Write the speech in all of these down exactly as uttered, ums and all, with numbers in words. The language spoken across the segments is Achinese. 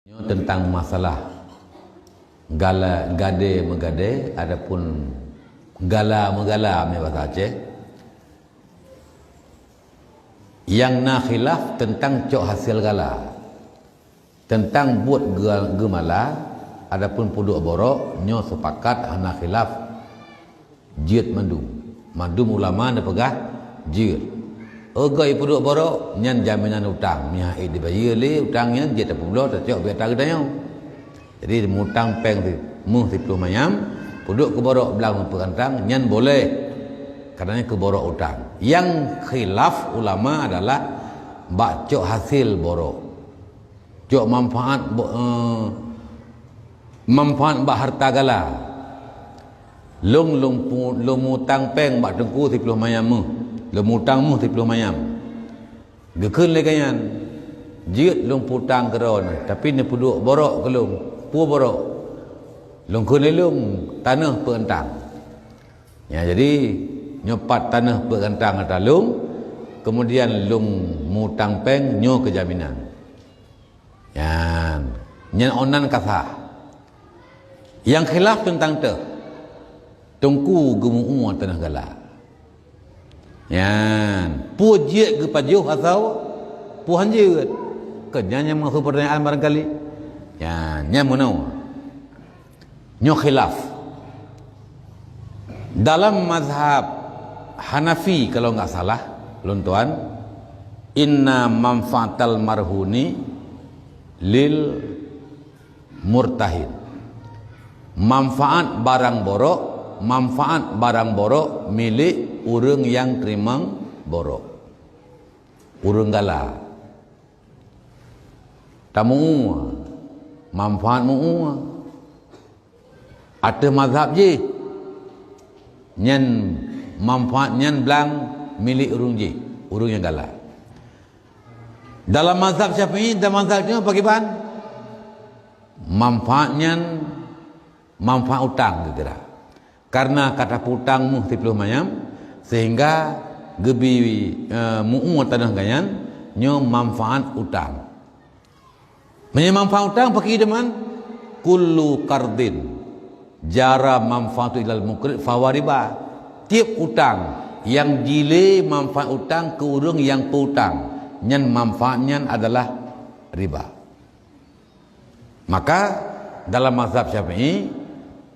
Nyoe teuntang masalah gala, gadée meugadée, adapun gala meugala, meu basa Aceh. Nyang na khilaf teuntang cok hasé gala. Teuntang buet geu-, geumala, adapun peuduek borok, nyoe seupakat hana khilaf. Jeuet mandum. Mandum ulama neupeugah jeuet. Ôh, geu ipeuduek borok, nyan jaminan utang. Meuhai dibayeue lé utang nyan, jeuet tapeubloe, tacok bak ata geutanyoe. Jadi, mutang péng si-, méuh siploh manyam, peuduek keu borok blang peuet gantang, nyan boleh. Karena nyan keu borok utang. Nyang khilaf ulama adalah bak cok hasé borok. Cok manfaat bo-, eh, manfaat bak harta gala. Lôn, lôn pu-, lôn mutang péng bak teungku siploh manyam méuh. Lôn mutang méuh siploh manyam. Geukheun lé gobnyan, "Jeuet lôn putang keudroe, tapi neupeuduek borok keu lôn." "Peue borok?" "Lôn kheun lé lôn, tanoh peuet gantang." Ya, jadi, nyoe pat tanoh peuet gantang ata lôn, kemudian lôn mutang péng nyoe keu jaminan. Nyan, nyan ôh nan ka sah. Nyang khilaf teuntang teuh, teungku geumeu'ue tanoh gala. Nyan, peue jeuet geupajoh atawa peue han jeuet? Keu nyan nyang masuk pertanyaan barangkali. Nyan, nyan meunoe. Nyoe khilaf. Dalam mazhab Hanafi, kalau nggak salah, lôn tuan, inna manfaatal marhuni lil murtahin. Manfaat barang borok, manfaat barang borok milék ureuëng nyang teurimong borok. Ureuëng gala. Tameu'ue, manfaat meu'ue. Ateueh mazhab jih, nyan manfaat nyan blang milék ureuëng jih, ureuëng nyang gala. Dalam mazhab Syafi'i dan mazhab nyoe pakriban? Manfaat nyan manfaat utang geukira. Karena ka taputang méuh siploh manyam, sehingga geubi, eh, meu'ue tanoh gobnyan, nyoe manfaat utang. Meunyoe manfaat utang, pakri teuma, kullu qardin jara manfaatu ilal muqrid fahuwa riba. Tieb utang nyang jilé manfaat utang keu ureuëng nyang peutang, nyan manfaat nyan adalah riba. Maka, dalam mazhab Syafi'i,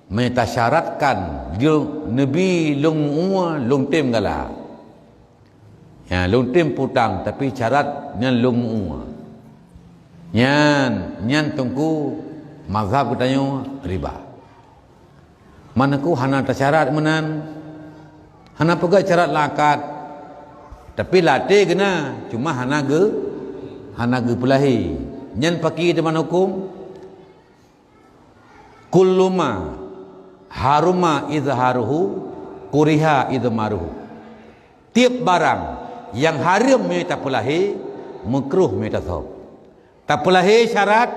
meunyoe tasyaratkan, lôn neubi lôn meu'ue, lôn tem gala. Ya, lôn tem putang, tapi syarat nyan lôn meu'ue. Nyan, nyan teungku mazhab geutanyoe riba. Meunan ku hana tasyarat meunan. Hana peugah syarat lam akad. Tapi lam até geuna, cuma hana geu-, hana geupeulahé. Nyan pakri teuma huköm. Kullu ma haruma izharuhu, kuriha idmaruhu. Tieb barang nyang hareuem meunyoe tapeulahé, meukruh meunyoe tasöm. Tapeulahé syarat,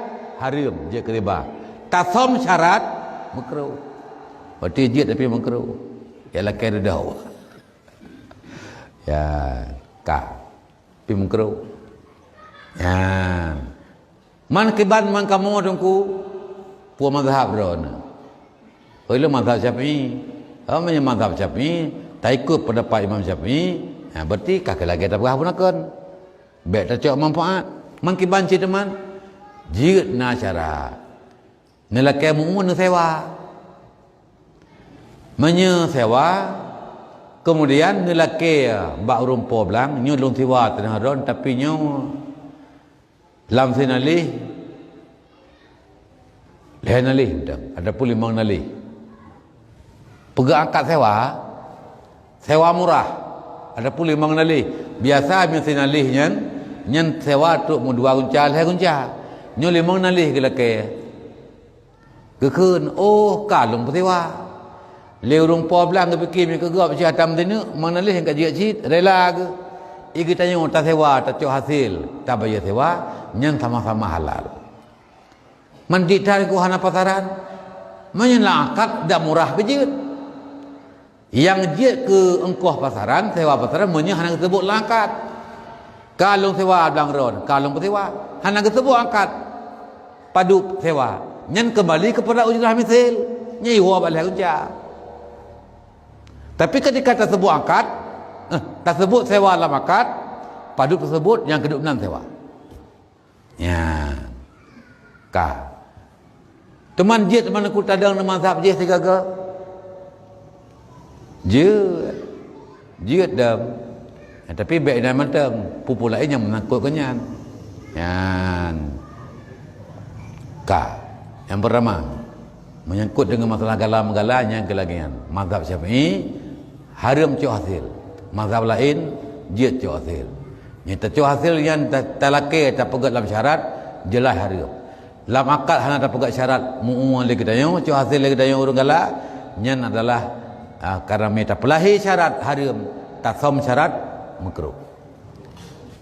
hareuem, jeuet keu riba. Tasöm syarat, meukruh. Berarti jeuet tapi meukruh. Ya lakée ridho. Ya, ka. Tapi meukruh. Ya. Man kiban man kamoe teungku, peue mazhab droeneuh? Oi, lôn mazhab Syafi'i. Oh, meunyoe mazhab Syafi'i, taikot pendapat Imam Syafi'i, ha, berarti ka keu lagée tapeugah bunoe kon. Bék tacok manfaat. Man kiban cit teuma, jeuet na syarat. Neulakée meu'ue neusewa. Meunyoe sewa, kemudian neulakée bak ureuëng po blang, nyoe lôn sewa teunoh droen, tapi nyoe lam sinalih, lhée nalih mantong, ataupun limong nalih. Peugah angkat sewa, sewa murah, ataupun limong nalih. Biasa meunyoe sinalih nyan, nyan sewa trok meudua gunca, lhée gunca. Nyoe limong nalih geulakée. Geukheun, "Oh, ka lôn peusewa." Lé ureuëng po blang geupike meukeugop cit atam teuneuk, limong nalih nyang ka jeuet cit, rela geuh. I geutanyoe tasewa, tacok hasé, tabayeue sewa, nyan sama-sama halal. Man jih that ku hana pasaran. Meunyoe lam akad dak murah beujeuet. Nyang jeuet keu ongkoh pasaran, sewa pasaran, meunyoe hana geuseubut lam akad. Ka lôn sewa blang droen, ka lôn peusewa. Hana geuseubut akad. Padub sewa, nyan keumbali keupada ujrah misil, nyan iwoe bak lhèe gunca. Tapi ketika tasebut akad, eh, tasebut sewa lam akad, padub teusebut nyang keudeuh nan sewa. Nyan. Ka. Teuma jeuet meuneuku tadong neu mazhab jih sigaga? Jeuet. Jeuet dam. Ya, tapi bèk inan mantong, peue-peue laén nyang menyangkut keu nyan. Nyan. Ka. Nyang peurtama, menyangkut deungon masalah gala meugala nyang keu lagèe nyan. Mazhab Syafi'i, hareuem cok hasé. Mazhab laén, jeuet cok hasé. Nyang tacok hasé nyan ta-, talakèe tapeugèt lam syarat, jeulaih hareuem. Lam akad hana tapeugèt syarat, meu-ue lé geutanyoe, cok hasé lé geutanyoe ureueng gala, nyan adalah, ah, karena mita peulahi syarat hareuem, tasöm syarat meukruh.